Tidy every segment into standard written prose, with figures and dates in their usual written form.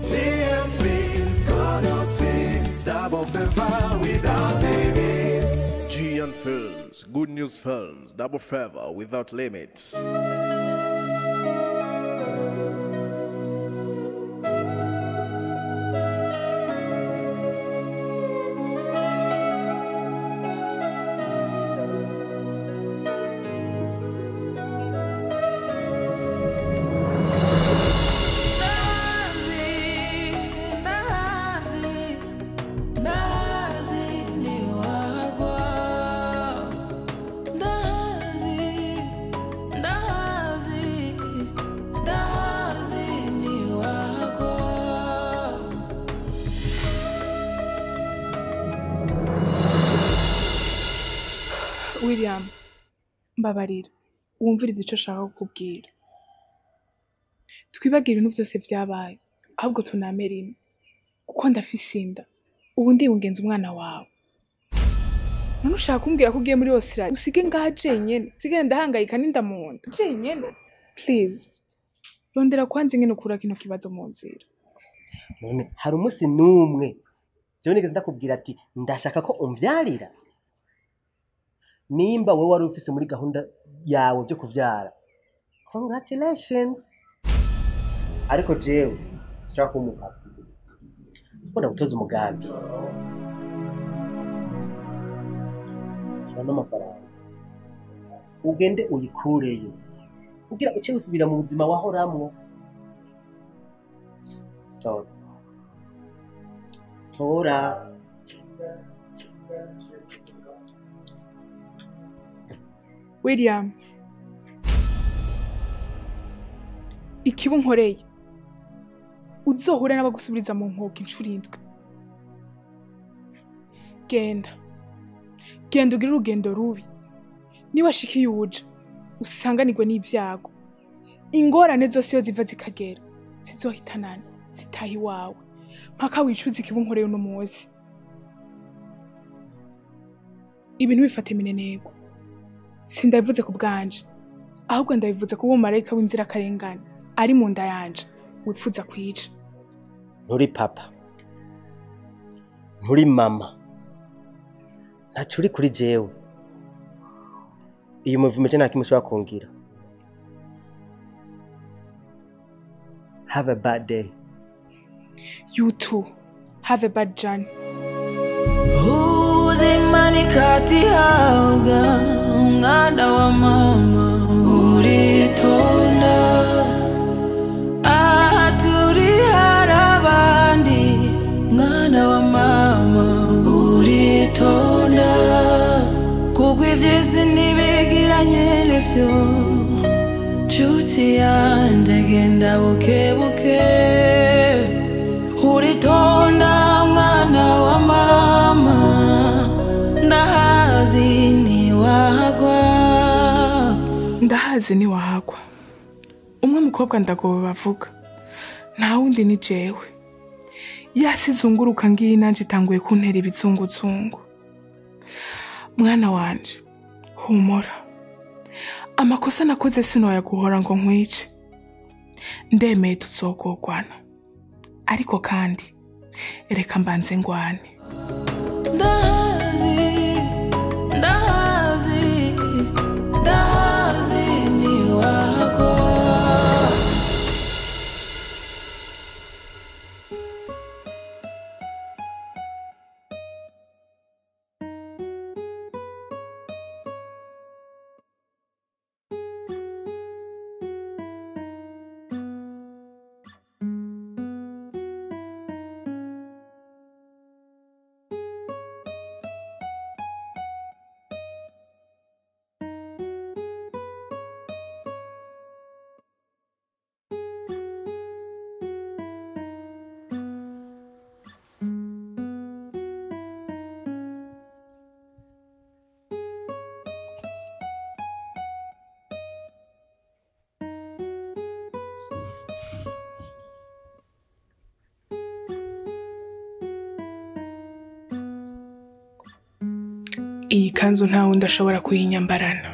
GM Films, Good News Films, double favor without limits. GN Films, Good News Films, double favor without limits. William, mbabarira, wumvirize ico nshaka kukubwira. Twibagire ibintu vyose vyabaye, ahubwo tuname rimwe. Kuko ndafise inda, ubu ndibungenza umwana wawe. None ushaka kumbwira ko ugiye muri Australia, usige ngaha jenyene, usigare ndahangayika n'inda mu nda. Jenyene, please. Rondera kwanza ingene ukura kino kibazo mu nzira. None hari umunsi n'umwe jewe nigeze ndakubwira ati ndashaka ko umvyarira? Nimba wewe wari ufise muri gahunda yawe byo kuvyara, congratulations. Ariko jewe sinshaka kuba umugabo, kuko ndagutoza umugambi n'amafaranga, ugende uyikureyo kugira uce usubira mu buzima wahoramwo. Tora tora. William, ikibu nkoreye uzohure n'abagusubiriza mu nkoko inshuro 7. Genda genda ugire urugendo rubi, niba shikiye uja usanganirwe n'ivyago, ingorane zose iyo ziva zikagera zizohitanana zitaha iwawe mpaka wicuze ikibu nkoreye uno munsi. Ibintu bifate mineneko. Sindabivuze ku bwanje, ahubwo ndabivuze ku bumarayika w'inzirakarengane ari mu nda yanje wifuza kwica. Nturi papa, nturi mama, ntaco uri kuri jewe. Iyo muvume je nta kimwe ushobora kungira. Have a bad day. You too. Have a bad journey. Ubuzima katihabwa umwana wa mama, uritonda aha turi hari abandi, mwana wa mama uritonda, kuko ivy'isi ntibigiranye n'ivyo. Nshuti yanje genda buke buke, uritonda mwana wa mama, ndahazi ntiwahagwa. Ndahazi ntiwahagwa. Umwe mukobwa ndagowe bavuga, nta wundi ni jewe. Yasizunguruka ngiyi nanje itanguye kuntera ibizunguzungu. Mwana wanje, humura. Amakosa nakoze sinoyaguhora ngo nkwice. Ndemeye tuzokogwana, ariko kandi reka mbanze ngwane. Ndahazi, ndahazi, ndahazi ntiwahagwa. Iyi kanzu nta wundi ashobora kuyinyambarana.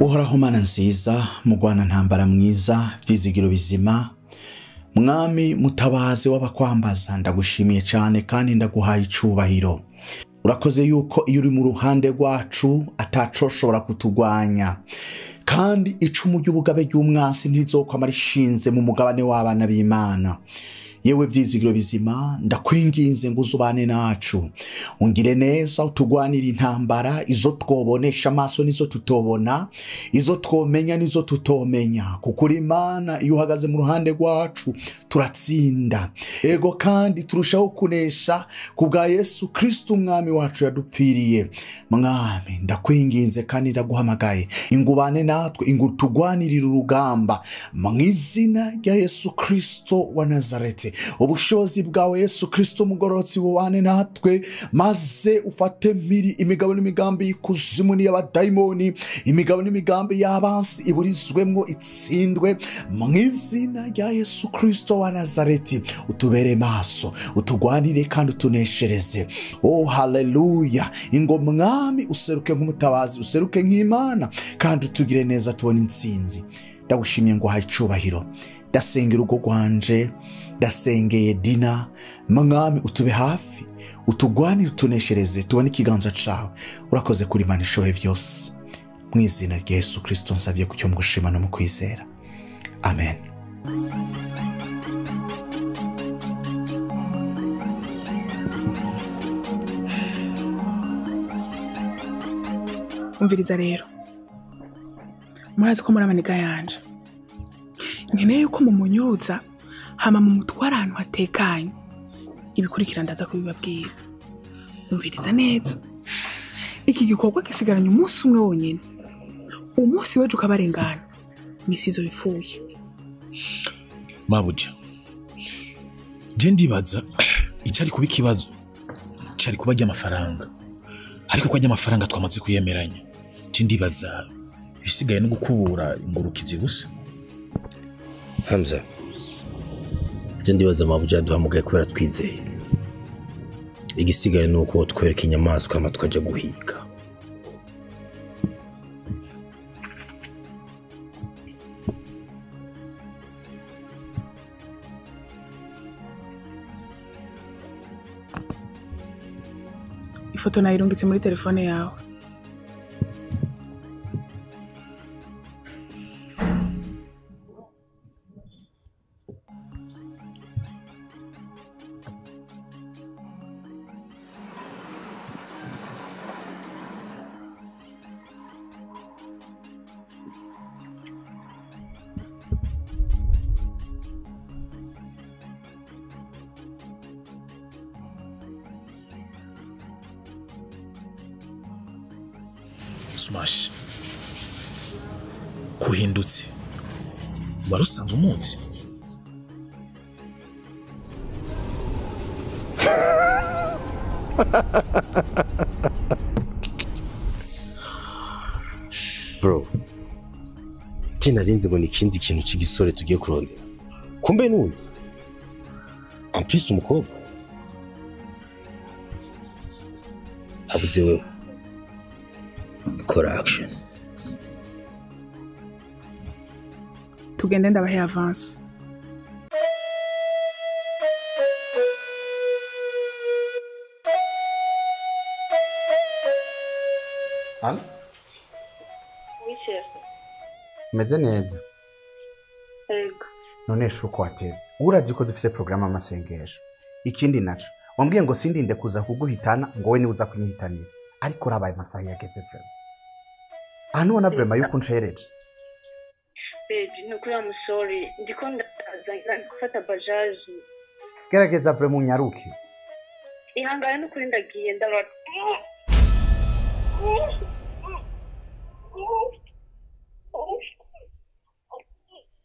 Uhoraho Mana nziza, mugwana ntambara mwiza, vyizigiro bizima, mwami mutabazi w'abakwambaza, ndagushimiye cyane kandi ndaguhaye icubahiro. Urakoze yuko iyo uri mu ruhande rwacu atacoshobora kutugwanya, kandi icumu ry'ubugabe ry'umwansi ntizokwama rishinze mu mugabane w'abana b'Imana. Yewe vyizigiro bizima, ndakwinginze ngo uzubane nacu, ungire neza, utugwanire intambara, izo twobonesha amaso nizo tutobona, izo twomenya nizo tutomenya, kuko uri Imana iyo uhagaze mu ruhande rwacu turatsinda. Ego kandi turushaho kunesha kubwa Yesu Kristo umwami wacu yadupfiriye. Mwami ndakwinginze kandi ndaguhamagaye, ingubane natwe, ingutugwanirire urugamba mu izina rya Yesu Kristo wa Nazareti. Ubushobozi bwawe Yesu Kristo mugororotsi bubane natwe, maze ufate mpiri imigabo n'imigambi y'ikuzimu n'iy'abadayimoni, imigabo n'imigambi y'abansi iburizwemwo itsindwe mu izina rya Yesu Kristo wa Nazareti. Utubere maso, utugwanire kandi utuneshereze. Oh haleluya! Ingo mwami useruke nk'umutabazi, useruke nk'Imana, kandi utugire neza tubone intsinzi. Ndagushimye ngo uhaye icubahiro. Ndasengera urugo rwanje, ndasengeye Dina, mwami utube hafi, utugwanire, utuneshereze, tubone ikiganza cawe. Urakoze kuri Imana ishoboye vyose. Mu izina rya Yesu Kristo nsavye kucyo mu gushima no mu kwizera. Amen. Umviriza rero, murazi ko muri amaniga yanje, nkeneye yuko mumunyuza hama mumutwara ahantu hatekanye. Ibikurikira ndaza kubibabwira. Umviriza neza, iki gikorwa gisigaranye umunsi umwe wonyene, umunsi w'ejo ukabarengana, imisi izo bipfuye. Mabuja, je ndibaza icari kuba ikibazo cari kuba ry'amafaranga, ariko ko ry'amafaranga twamaze kuyemeranya, je ndibaza ibisigaye no gukubura ingurukizi gusa. Hamza, je ndibaza mabuja yaduhamugaye kubera twizeye. Igisigaye ni uko twereka inyamaswa hama tukaja guhiga. Ifoto nayirungitse muri telefone yawe. Smash, kuhindutse wari usanzwe umunsi. Bro, je narinze ngo ni ikindi kintu c'igisore tugiye kurondera, kumbe n'uyu en plus umukobwa abuze wewe. Kora action. Tugende ndabahe avance. Allo? Oui, chef. Meze neza. Yego. None shuko watevye. Urazi ko dufise programme amasengesho. Ikindi naco, wambwiye ngo sindinde kuza kuguhitana ngo we ni uza kunyihitanira. Ariko urabaye amasaha yageze vraiment. Aha ubona vraiment yuko uncereje. Baby, nukuri I'm sorry. Ndiko ndaza gufata bajaji. Gerageza vraiment unyaruke. Ihangane nukuri ndagiye ndaba.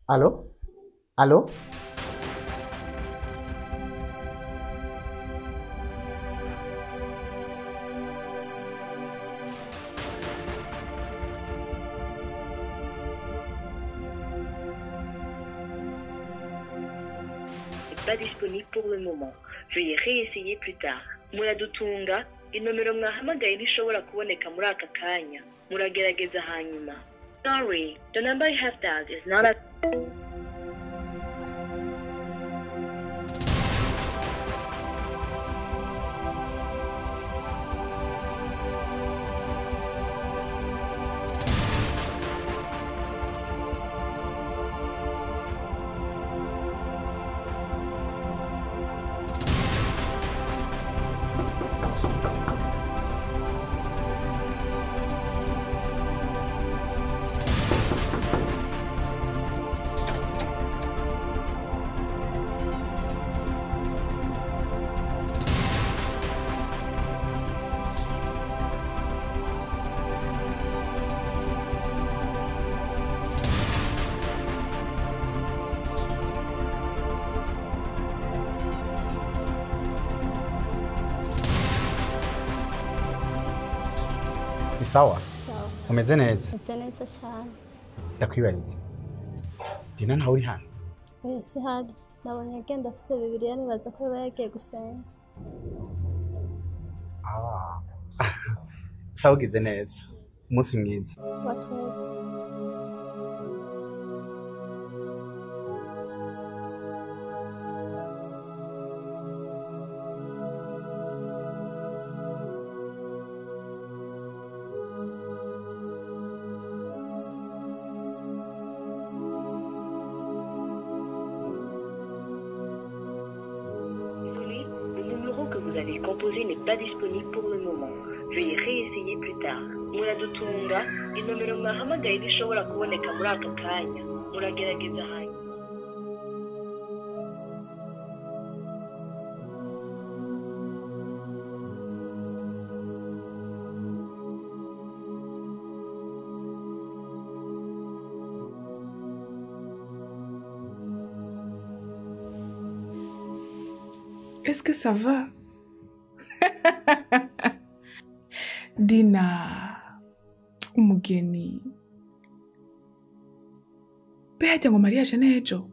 Allo? Allo? Pas disponible pour le moment. Veuillez réessayer plus tard. Muradutunga, inomero mwahamagaye ntishobora kuboneka muri aka kanya. Muragerageza hanyuma. Sorry, the number you have dialed is not a. What is this? Ni sawa? Sawa. Umeze neza? Meze neza cyane. Ndakwibariza. Dina ntawe uri hano? Oya si hari. Nabonye agenda afise Bibiliya nibaza ko yoba yagiye gusenga. Ah. Sawa, ugize neza. Umunsi mwiza. Wa twese. Désolé, le numéro que vous avez composé n'est pas disponible pour le moment. Veuillez réessayer plus tard. Muradutunga, inomero mwahamagaye ntishobora kuboneka muri aka kanya. Muragerageza hanyuma. Est-ce que ça va? Dina, umugeni. Be harya ngo mariage n'ejo?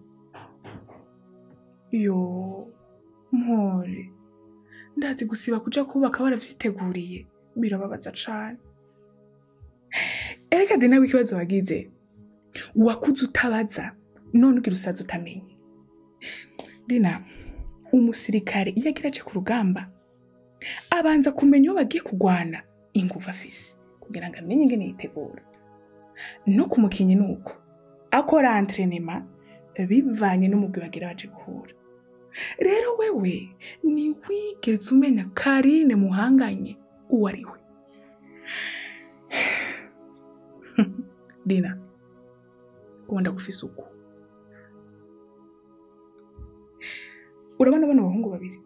Yo, mpore. Ndazi gusiba kuja kubaka waravyiteguriye. Birababaza cane. Erega Dina w'ikibazo wagize. Wakuze utabaza, none ugira usaza utamenye. Dina, umusirikare iyo agira aje ku rugamba abanza kumenya uwo bagiye kugwana inguvu afise kugira ngo amenye ingene yitegura. No ku mukinyi nuko akora entraînement bivanye n'umugwi bagira baje guhura. Rero wewe ntiwigeze umenya Karine muhanganye uwo ari we. Dina, ubu ndagufise uku. Urabona bano bahungu babiri?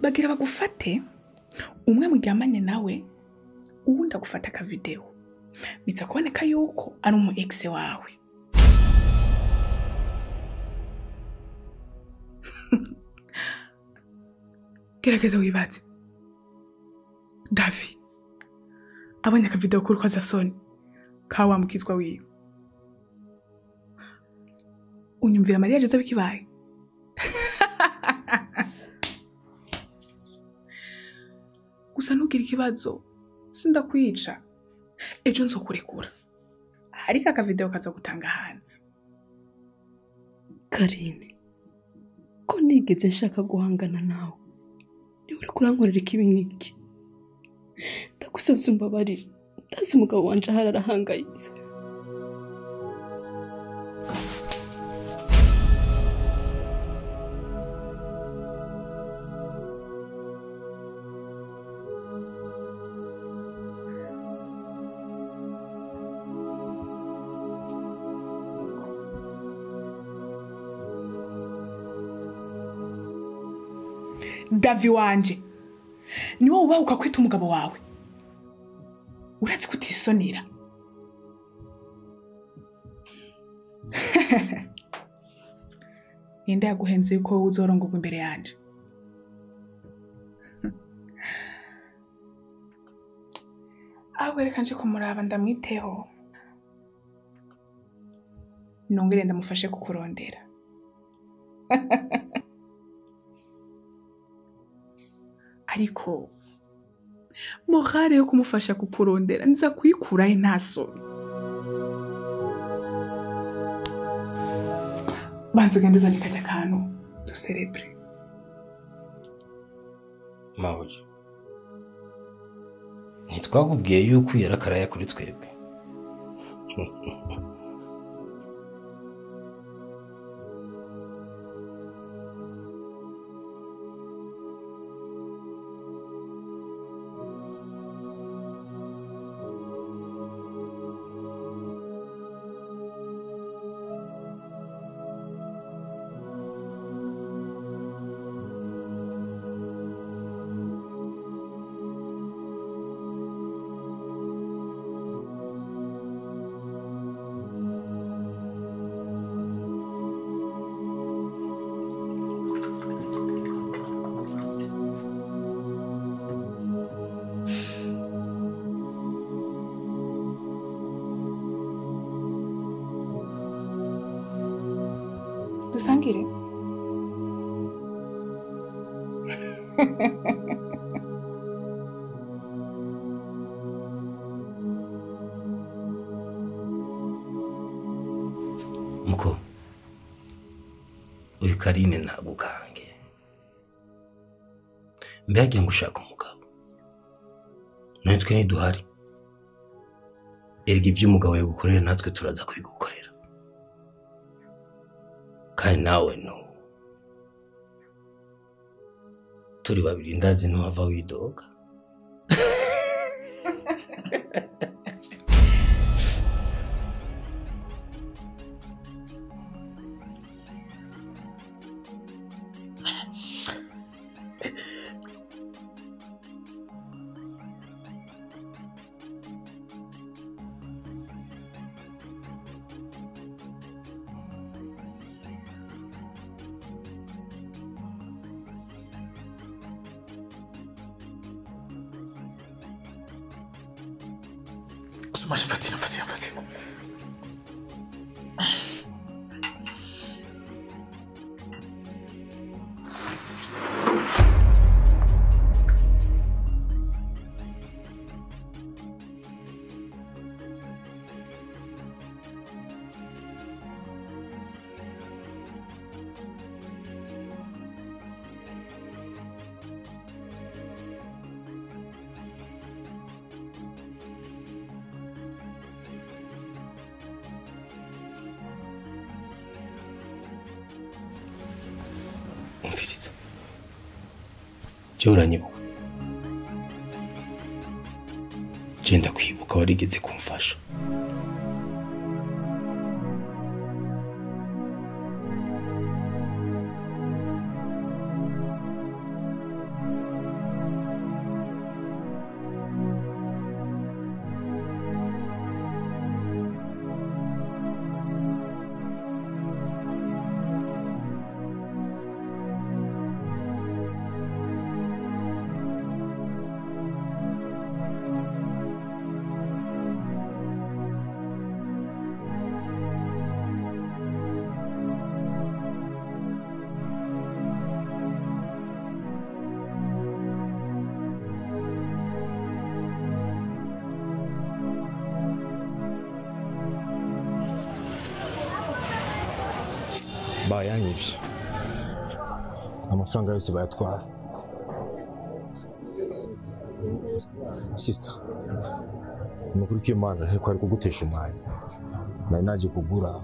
Bagira bagufate, umwe muryamanye nawe, uwundi agufata akavideo. Biza kuboneka yuko ari umu ex wawe. Gerageza wibaze. Davi abonye akavideo kuri kwa Zasoni ka wa mukizwa wiwe. Unyumvira mariage aza bikibaye. Gusa ntugire ikibazo, sindakwica. Ejo nzokurekura. Ariko akavideo kaza gutanga hanze. Karine, ko nigeze nshaka guhangana nawe, niwe uri kurankorera ikibi nk'iki. Ndagusabye umbabarire, ndazi umugabo wanje ahari arahangayitse. Davi wanje, ni wowe ubahuka kwita umugabo wawe. Urazi kutisonera. Ninde yaguhenze yuko wowe uzorongorwa imbere yanje? Ahubwo reka nje kumuraba ndamwiteho, nongere ndamufashe kukurondera. Ariko morale yo kumufasha kukurondera nza kuyikurahe nta soni. Banza ugende uzane kajya kantu duserebure. Mabuja, ntitwakubwiye yuko yarakaraya kuri twebwe. Dusangire. Muko, uyu Karine ntagukange. Mbega ngo ushaka umugabo. Natwe ntiduhari. Erega ivyo umugabo yagukorera natwe turaza kubigukorera. Kandi nawe no turi babiri ndazi ntuhava widoga. Sumaje, fatira, fatira, fatira. Umviriza, je uranyibuka? Je ndakwibuka warigeze kumfasha. Bayanyivye amafaranga yose bayatwara. Sister, amakuru k'Imana ntiko ari kugutesha umwanya. Nari naje kugura,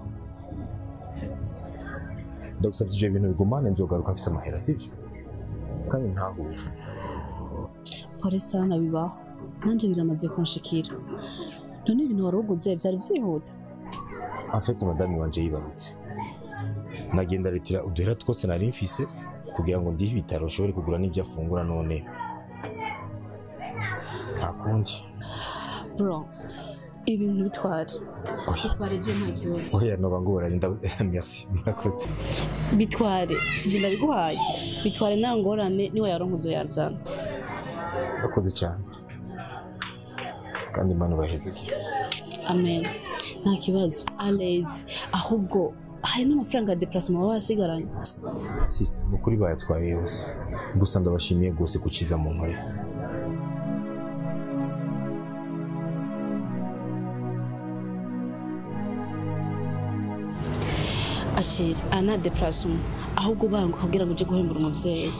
ndagusabye ivyo bintu bigumane, nzogaruka mfise amahera, sivyo? Kandi ntahure. Pole sana, bibaho. Nanje biramaze kunshikira. None ibintu wari uguze vyari vyihuta? En fait, madame wanje yibarutse, nagenda retira uduhera twose nari mfise kugira ngo ndihe ibitaro nshobore kugura n'ibyo afungura. None nta kundi. Bro, ibintu bitware. Bitware je nta kibazo. Oya, noba ngoranye. Merci, murakoze. Bitware, sije ndabiguhaye. Bitware nta ngorane, niwe yaronka uzoyazana. Murakoze cyane, kandi Imana ibahezeke. Amen. Nta kibazo. Alezi, ahubwo Hari n'amafaranga ya déplacement baba basigaranye. Sister, nukuri bayatwaye yose. Gusa ndabashimiye gose kuciza mu nkore. Akira ana déplacement ahubwo banguka kugira ngo uje guhembura umuvyeyi.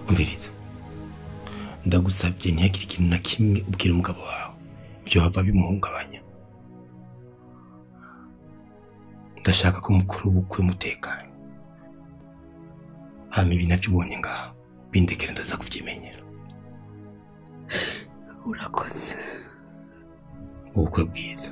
Umviriza, ndagusabye ntihagire ikintu na kimwe ubwira umugabo wawe byohava bimuhungabanya. Ndashaka ko mukora ubukwe mutekanye, hama ibi navyo ubonye ngaha bindekere ndaza kuvyimenyera. Urakoze. Ubukwe bwiza.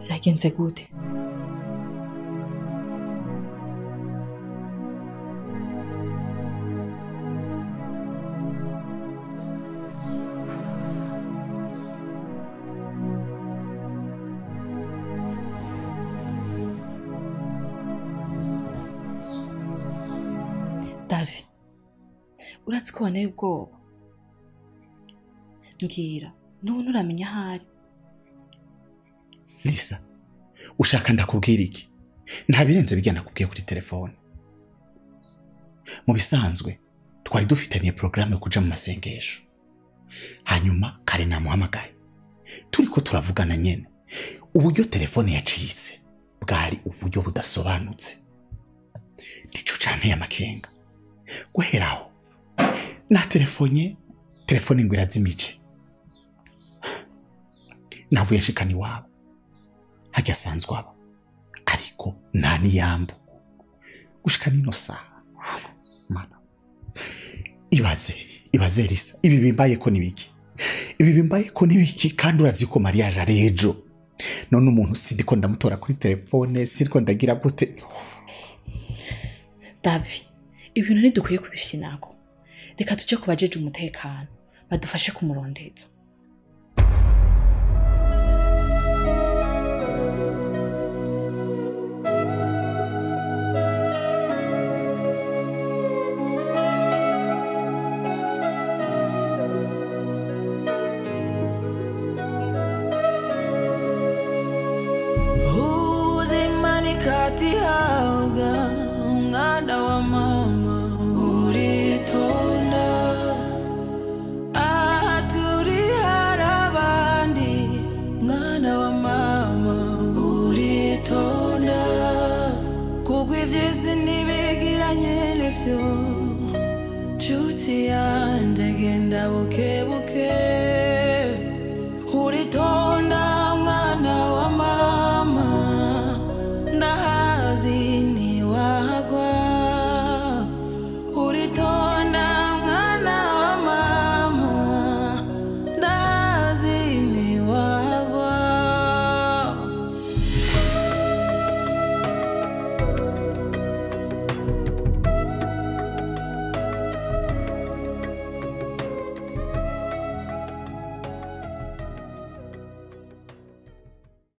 Byagenze gute? Davi, uratse ko wanteye ubwoba. Mbwira, n'ubu nturamenya ahari. Lisa, ushaka ndakubwira iki? Nta birenze bijya nakubwiye kuri telefone. Mu bisanzwe twari dufitaniye programme yo kuja mu masengesho. Hanyuma kare namuhamagaye, turiko turavugana nyene. Uburyo telefone yacitse bwari uburyo budasobanutse. Nico canteye amakenga. Guheraho na telefonye, telefone ngo irazimije. Navuye nshikana iwabo hajya asanzwe aba, ariko nta niyambo gushika nino saha. Mana, ibaze Lisa, ibi bimbaye ko nibiki? Ibi bimbaye ko nibiki? Kandi urazi ko mariage ari ejo. None umuntu sindiko ndamutora kuri telefone, sindiko ndagira gute? Davi, ibintu ntidukwiye kubifyinako. Reka tuje kubajeje umutekano badufashe kumurondeza. Katihabwa umwana wa mama uritonda, aha turi hari abandi. Mwana wa mama uritonda, kuko ivy'isi ntibigiranye n'ivyo. Nshuti yanje genda buke buke.